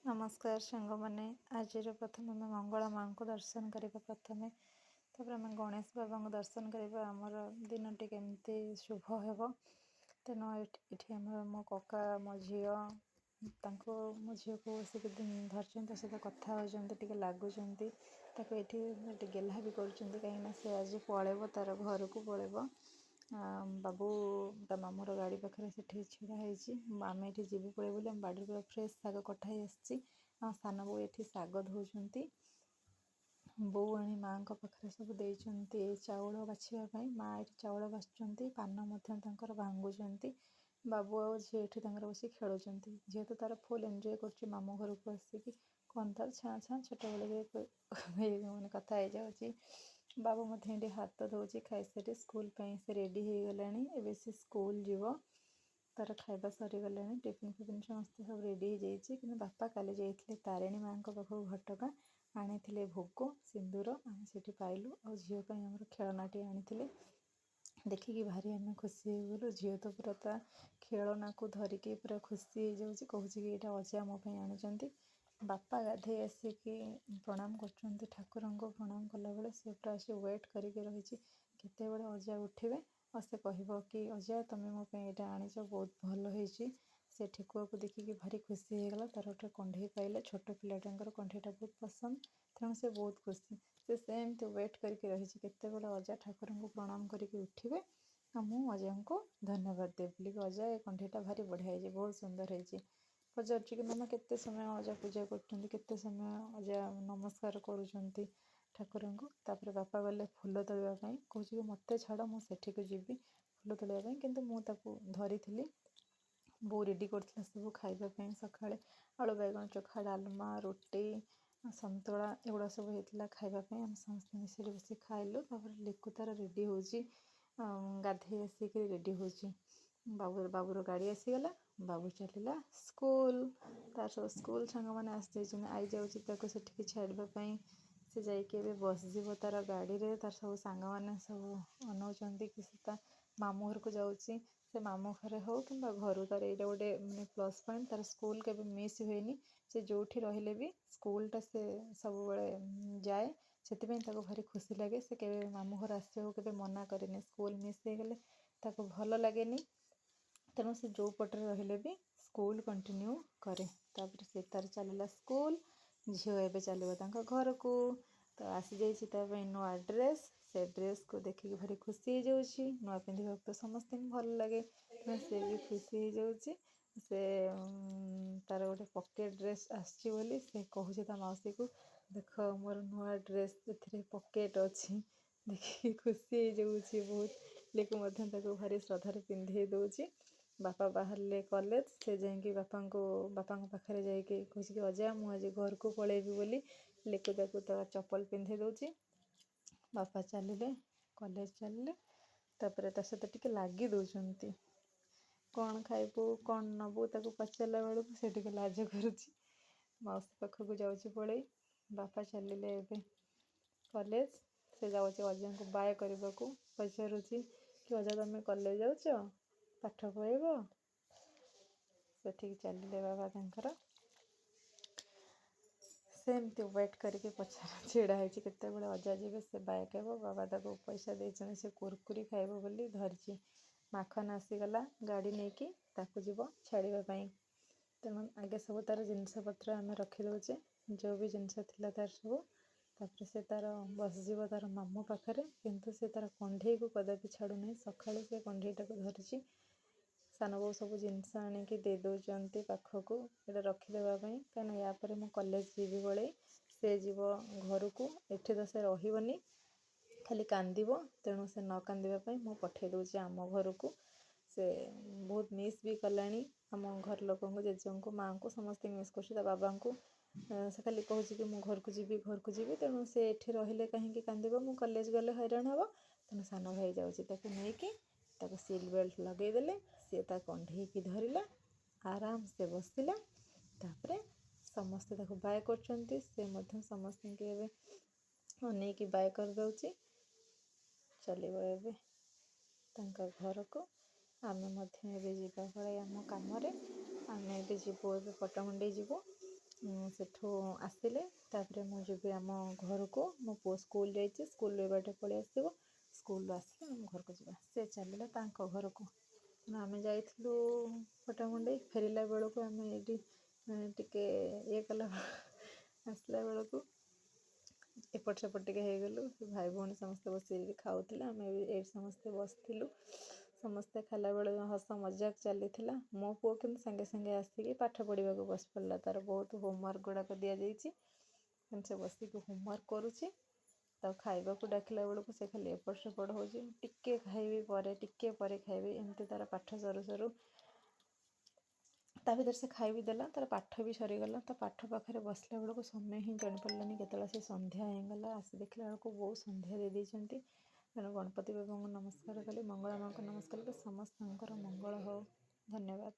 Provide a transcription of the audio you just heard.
ନମସ୍କାର ସାଙ୍ଗମାନେ। ଆଜିର ପ୍ରଥମେ ଆମେ ମଙ୍ଗଳା ମାଆଙ୍କୁ ଦର୍ଶନ କରିବା ପ୍ରଥମେ, ତାପରେ ଆମେ ଗଣେଶ ବାବାଙ୍କୁ ଦର୍ଶନ କରିବା। ଆମର ଦିନଟି କେମିତି ଶୁଭ ହେବ। ତେଣୁ ଏଠି ଆମର ମୋ କକା, ମୋ ଝିଅ, ତାଙ୍କୁ ମୋ ଝିଅକୁ ବସିକି ଧରିଛନ୍ତି, ତା ସହିତ କଥା ହେଉଛନ୍ତି, ଟିକେ ଲାଗୁଛନ୍ତି ତାକୁ। ଏଠି ଟିକେ ଗେହ୍ଲା ବି କରୁଛନ୍ତି, କାହିଁକିନା ସେ ଆଜି ପଳେଇବ, ତା'ର ଘରକୁ ପଳେଇବ। ବାବୁ ତା ମାମୁଁର ଗାଡ଼ି ପାଖରେ ସେଠି ଛିଡ଼ା ହେଇଛି। ଆମେ ଏଠି ଯିବୁ ପଳେଇବୁ ବୋଲି ଆମ ବାଡ଼ିରୁ ପୁରା ଫ୍ରେଶ୍ ଶାଗ କଟା ହେଇ ଆସିଛି। ଆଉ ସାନ ବୋଉ ଏଠି ଶାଗ ଧୋଉଛନ୍ତି। ବୋଉ ଆଣି ମାଆଙ୍କ ପାଖରେ ସବୁ ଦେଇଛନ୍ତି ଚାଉଳ ବାଛିବା ପାଇଁ। ମା' ଏଠି ଚାଉଳ ବାଛୁଛନ୍ତି, ପାନ ମଧ୍ୟ ତାଙ୍କର ଭାଙ୍ଗୁଛନ୍ତି। ବାବୁ ଆଉ ଝିଅ ଏଠି ତାଙ୍କର ବସି ଖେଳୁଛନ୍ତି। ଝିଅ ତ ତାର ଫୁଲ୍ ଏନ୍ଜୟ କରୁଛି ମାମୁଁ ଘରକୁ ଆସିକି। କ'ଣ ତାର ଛାଁ ଛାଁ ଛୋଟବେଳେ ମାନେ କଥା ହେଇଯାଉଛି। ବାବୁ ମଧ୍ୟ ଏଠି ହାତ ଧୋଉଛି, ଖାଇସାରି ସ୍କୁଲ ପାଇଁ ସେ ରେଡ଼ି ହେଇଗଲାଣି। ଏବେ ସେ ସ୍କୁଲ ଯିବ। ତାର ଖାଇବା ସରିଗଲାଣି, ଟିଫିନ୍ ଫିଫିନ୍ ସମସ୍ତେ ସବୁ ରେଡ଼ି ହେଇଯାଇଛି। କିନ୍ତୁ ବାପା କାଲି ଯାଇଥିଲେ ତାରିଣୀ ମାଆଙ୍କ ପାଖକୁ ଘଟଗାଁ, ଆଣିଥିଲେ ଭୋଗ, ସିନ୍ଦୁର, ଆମେ ସେଠି ପାଇଲୁ। ଆଉ ଝିଅ ପାଇଁ ଆମର ଖେଳନାଟିଏ ଆଣିଥିଲେ। ଦେଖିକି ଭାରି ଆମେ ଖୁସି ହେଇଗଲୁ। ଝିଅ ତ ପୁରା ତା ଖେଳନାକୁ ଧରିକି ପୁରା ଖୁସି ହେଇଯାଉଛି, କହୁଛି କି ଏଇଟା ଅଜା ମୋ ପାଇଁ ଆଣିଛନ୍ତି। ବାପା ଗାଧେଇ ଆସିକି ପ୍ରଣାମ କରୁଛନ୍ତି ଠାକୁରଙ୍କୁ। ପ୍ରଣାମ କଲାବେଳେ ସେ ପୁରା ଆସି ୱେଟ୍ କରିକି ରହିଛି, କେତେବେଳେ ଅଜା ଉଠିବେ ଆଉ ସେ କହିବ କି ଅଜା, ତମେ ମୋ ପାଇଁ ଏଇଟା ଆଣିଛ, ବହୁତ ଭଲ ହେଇଛି। ସେ ଠେକୁଆକୁ ଦେଖିକି ଭାରି ଖୁସି ହେଇଗଲା। ତାର ଗୋଟେ କଣ୍ଢେଇ ପାଇଲେ। ଛୋଟ ପିଲାଟାଙ୍କର କଣ୍ଢେଇଟା ବହୁତ ପସନ୍ଦ, ତେଣୁ ସେ ବହୁତ ଖୁସି। ସେ ସେମିତି ୱେଟ୍ କରିକି ରହିଛି, କେତେବେଳେ ଅଜା ଠାକୁରଙ୍କୁ ପ୍ରଣାମ କରିକି ଉଠିବେ ଆଉ ମୁଁ ଅଜାଙ୍କୁ ଧନ୍ୟବାଦ ଦେବି ବୋଲି, ଅଜା, ଏ କଣ୍ଢେଇଟା ଭାରି ବଢ଼ିଆ ହେଇଛି, ବହୁତ ସୁନ୍ଦର ହେଇଛି। ପଚାରୁଛି କି ମାମା, କେତେ ସମୟ ଅଜା ପୂଜା କରୁଛନ୍ତି, କେତେ ସମୟ ଅଜା ନମସ୍କାର କରୁଛନ୍ତି ଠାକୁରଙ୍କୁ? ତାପରେ ବାପା ଗଲେ ଫୁଲ ତୋଳିବା ପାଇଁ। କହୁଛି କି ମୋତେ ଛାଡ଼, ମୁଁ ସେଠିକୁ ଯିବି ଫୁଲ ତୋଳିବା ପାଇଁ। କିନ୍ତୁ ମୁଁ ତାକୁ ଧରିଥିଲି। ବୋଉ ରେଡ଼ି କରିଥିଲା ସବୁ ଖାଇବା ପାଇଁ। ସକାଳେ ଆଳୁ ବାଇଗଣ ଚୋଖା, ଡାଲମା, ରୁଟି, ସନ୍ତୁଳା ଏଗୁଡ଼ା ସବୁ ହେଇଥିଲା ଖାଇବା ପାଇଁ। ଆମେ ସମସ୍ତେ ମିଶିକି ବସି ଖାଇଲୁ। ତାପରେ ଲିକୁ ତାର ରେଡ଼ି ହେଉଛି, ଗାଧେଇ ଆସିକି ରେଡ଼ି ହେଉଛି। ବାବୁର ଗାଡ଼ି ଆସିଗଲା। ବାବୁ ଚାଲିଲା ସ୍କୁଲ। ତାର ସବୁ ସ୍କୁଲ ସାଙ୍ଗମାନେ ଆସିଯାଇଛନ୍ତି। I ଯାଉଛି ତାକୁ ସେଠିକି ଛାଡ଼ିବା ପାଇଁ। ସେ ଯାଇକି ଏବେ ବସିଯିବ ତାର ଗାଡ଼ିରେ। ତାର ସବୁ ସାଙ୍ଗମାନେ ସବୁ ଅନଉଛନ୍ତି କି ସେ ତା ମାମୁଁ ଘରକୁ ଯାଉଛି। ସେ ମାମୁଁ ଘରେ ହଉ କିମ୍ବା ଘରୁ, ତାର ଏଇଟା ଗୋଟେ ମାନେ ପ୍ଲସ୍ ପଏଣ୍ଟ, ତାର ସ୍କୁଲ କେବେ ମିସ୍ ହୁଏନି। ସେ ଯେଉଁଠି ରହିଲେ ବି ସ୍କୁଲଟା ସେ ସବୁବେଳେ ଯାଏ। ସେଥିପାଇଁ ତାକୁ ଭାରି ଖୁସି ଲାଗେ। ସେ କେବେ ମାମୁଁ ଘର ଆସିବାକୁ କେବେ ମନା କରେନି। ସ୍କୁଲ ମିସ୍ ହେଇଗଲେ ତାକୁ ଭଲ ଲାଗେନି। ତେଣୁ ସେ ଯେଉଁ ପଟରେ ରହିଲେ ବି ସ୍କୁଲ କଣ୍ଟିନ୍ୟୁ କରେ। ତାପରେ ସେ ତାର ଚାଲିଲା ସ୍କୁଲ। ଝିଅ ଏବେ ଚାଲିବ ତାଙ୍କ ଘରକୁ। ତ ଆସିଯାଇଛି ତା ପାଇଁ ନୂଆ ଡ୍ରେସ୍। ସେ ଡ୍ରେସ୍କୁ ଦେଖିକି ଭାରି ଖୁସି ହେଇଯାଉଛି। ନୂଆ ପିନ୍ଧିବାକୁ ତ ସମସ୍ତଙ୍କୁ ଭଲ ଲାଗେ, ତେଣୁ ସେ ବି ଖୁସି ହେଇଯାଉଛି। ସେ ତାର ଗୋଟେ ପକେଟ୍ ଡ୍ରେସ୍ ଆସିଛି ବୋଲି ସେ କହୁଛି ତା ମାଉସୀକୁ, ଦେଖ ମୋର ନୂଆ ଡ୍ରେସ୍, ଏଥିରେ ପକେଟ୍ ଅଛି। ଦେଖିକି ଖୁସି ହେଇଯାଉଛି ବହୁତ। ଲିକୁ ମଧ୍ୟ ତାକୁ ଭାରି ଶ୍ରଦ୍ଧାରେ ପିନ୍ଧେଇ ଦେଉଛି। ବାପା ବାହାରିଲେ କଲେଜ। ସେ ଯାଇକି ବାପାଙ୍କ ପାଖରେ ଯାଇକି କହୁଛି କି ଅଜା, ମୁଁ ଆଜି ଘରକୁ ପଳେଇବି ବୋଲି। ଲିକୁ ତାକୁ ତା ଚପଲ ପିନ୍ଧେଇ ଦେଉଛି। ବାପା ଚାଲିଲେ କଲେଜ ଚାଲିଲେ। ତାପରେ ତା ସହିତ ଟିକେ ଲାଗି ଦେଉଛନ୍ତି। କ'ଣ ଖାଇବୁ, କ'ଣ ନେବୁ ତାକୁ ପଚାରିଲା ବେଳକୁ ସେ ଟିକେ ଲାଜ କରୁଛି, ମାଉସୀ ପାଖକୁ ଯାଉଛି ପଳେଇ। ବାପା ଚାଲିଲେ ଏବେ କଲେଜ। ସେ ଯାଉଛି ଅଜାଙ୍କୁ ବାଏ କରିବାକୁ। ପଚାରୁଛି କି ଅଜା, ତମେ କଲେଜ ଯାଉଛ, ପାଠ ପଢ଼ିବ? ସେଠିକି ଚାଲିଲେ ବାବା ତାଙ୍କର। ସେମିତି ୱେଟ୍ କରିକି ପଛରେ ଛିଡ଼ା ହେଇଛି, କେତେବେଳେ ଅଜା ଯିବେ, ସେ ବାଏ କହିବ। ବାବା ତାକୁ ପଇସା ଦେଇଛନ୍ତି, ସେ କୁରକୁରି ଖାଇବ ବୋଲି ଧରିଛି। ମାଖନ ଆସିଗଲା ଗାଡ଼ି ନେଇକି, ତାକୁ ଯିବ ଛାଡ଼ିବା ପାଇଁ। ତେଣୁ ଆଗେ ସବୁ ତାର ଜିନିଷପତ୍ର ଆମେ ରଖିଦେଉଛେ, ଯେଉଁ ବି ଜିନିଷ ଥିଲା ତାର ସବୁ। ତାପରେ ସେ ତାର ବସିଯିବ ତାର ମାମୁଁ ପାଖରେ। କିନ୍ତୁ ସେ ତାର କଣ୍ଢେଇକୁ କଦାପି ଛାଡ଼ୁନାହିଁ। ସକାଳୁ ସେ କଣ୍ଢେଇଟାକୁ ଧରିଛି। ସାନ ବୋଉ ସବୁ ଜିନିଷ ଆଣିକି ଦେଇ ଦେଉଛନ୍ତି ପାଖକୁ, ଏଇଟା ରଖିଦେବା ପାଇଁ, କାହିଁକିନା ୟା ପରେ ମୁଁ କଲେଜ ଯିବି ପଳେଇ, ସେ ଯିବ ଘରକୁ। ଏଠି ତ ସେ ରହିବନି, ଖାଲି କାନ୍ଦିବ। ତେଣୁ ସେ ନ କାନ୍ଦିବା ପାଇଁ ମୁଁ ପଠେଇ ଦେଉଛି ଆମ ଘରକୁ। ସେ ବହୁତ ମିସ୍ ବି କଲାଣି ଆମ ଘର ଲୋକଙ୍କୁ, ଜେଜେଙ୍କୁ, ମାଆଙ୍କୁ, ସମସ୍ତଙ୍କୁ ମିସ୍ କରୁଛି, ତା ବାବାଙ୍କୁ। ସେ ଖାଲି କହୁଛି କି ମୁଁ ଘରକୁ ଯିବି, ଘରକୁ ଯିବି। ତେଣୁ ସେ ଏଠି ରହିଲେ କାହିଁକି କାନ୍ଦିବ, ମୁଁ କଲେଜ ଗଲେ ହଇରାଣ ହେବ। ତେଣୁ ସାନ ଭାଇ ଯାଉଛି ତାକୁ ନେଇକି। ତାକୁ ସିଟ୍ ବେଲ୍ଟ ଲଗେଇଦେଲେ, ସିଏ ତା କଣ୍ଢେଇକି ଧରିଲା, ଆରାମସେ ବସିଲା। ତାପରେ ସମସ୍ତେ ତାକୁ ବାଏ କରୁଛନ୍ତି। ସେ ମଧ୍ୟ ସମସ୍ତଙ୍କୁ ଏବେ ଅନେଇକି ବାଏ କରିଦେଉଛି। ଚାଲିବ ଏବେ ତାଙ୍କ ଘରକୁ। ଆମେ ମଧ୍ୟ ଏବେ ଯିବା ପଳେଇ ଆମ କାମରେ। ଆମେ ଏବେ ଯିବୁ, ଏବେ ପଟ୍ଟାମୁଣ୍ଡେଇ ଯିବୁ। ସେଠୁ ଆସିଲେ ତାପରେ ମୁଁ ଯିବି ଆମ ଘରକୁ। ମୋ ପୁଅ ସ୍କୁଲ ଯାଇଛି, ସ୍କୁଲରୁ ଏ ବାଟେ ପଳେଇ ଆସିବ। ସ୍କୁଲରୁ ଆସିଲେ ଆମ ଘରକୁ ଯିବା। ସେ ଚାଲିଲା ତାଙ୍କ ଘରକୁ। ତେଣୁ ଆମେ ଯାଇଥିଲୁ ପଟ୍ଟାମୁଣ୍ଡେଇ। ଫେରିଲା ବେଳକୁ ଆମେ ଏଇଠି ଟିକେ ଇଏ କଲା, ଆସିଲା ବେଳକୁ ଏପଟ ସେପଟ ଟିକେ ହେଇଗଲୁ। ଭାଇ ଭଉଣୀ ସମସ୍ତେ ବସିକି ଖାଉଥିଲେ, ଆମେ ବି ଏଇଠି ସମସ୍ତେ ବସିଥିଲୁ। ସମସ୍ତେ ଖାଇଲା ବେଳେ ହସ ମଜାକ ଚାଲିଥିଲା। ମୋ ପୁଅ କିନ୍ତୁ ସାଙ୍ଗେ ସାଙ୍ଗେ ଆସିକି ପାଠ ପଢ଼ିବାକୁ ବସି ପଡ଼ିଲା। ତା'ର ବହୁତ ହୋମୱାର୍କ ଗୁଡ଼ାକ ଦିଆଯାଇଛି, କିନ୍ତୁ ସେ ବସିକି ହୋମୱାର୍କ କରୁଛି। ତାକୁ ଖାଇବାକୁ ଡାକିଲା ବେଳକୁ ସେ ଖାଲି ଏପଟ ସେପଟ ହେଉଛି, ଟିକେ ଖାଇବି ପରେ, ଟିକେ ପରେ ଖାଇବି, ଏମିତି। ତା'ର ପାଠ ସରୁ ସରୁ ତା ଭିତରେ ସେ ଖାଇ ବି ଦେଲା, ତା'ର ପାଠ ବି ସରିଗଲା। ତା ପାଠ ପାଖରେ ବସିଲା ବେଳକୁ ସମୟ ହିଁ ଜାଣିପାରିଲାନି କେତେବେଳେ ସେ ସନ୍ଧ୍ୟା ହେଇଗଲା। ଆସି ଦେଖିଲା ବେଳକୁ ବୋଉ ସନ୍ଧ୍ୟା ଦେଇ ଦେଇଛନ୍ତି। ତେଣୁ ଗଣପତି ବାବାଙ୍କୁ ନମସ୍କାର କଲି, ମଙ୍ଗଳା ମାଆଙ୍କୁ ନମସ୍କାର କଲି। ସମସ୍ତଙ୍କର ମଙ୍ଗଳ ହଉ। ଧନ୍ୟବାଦ।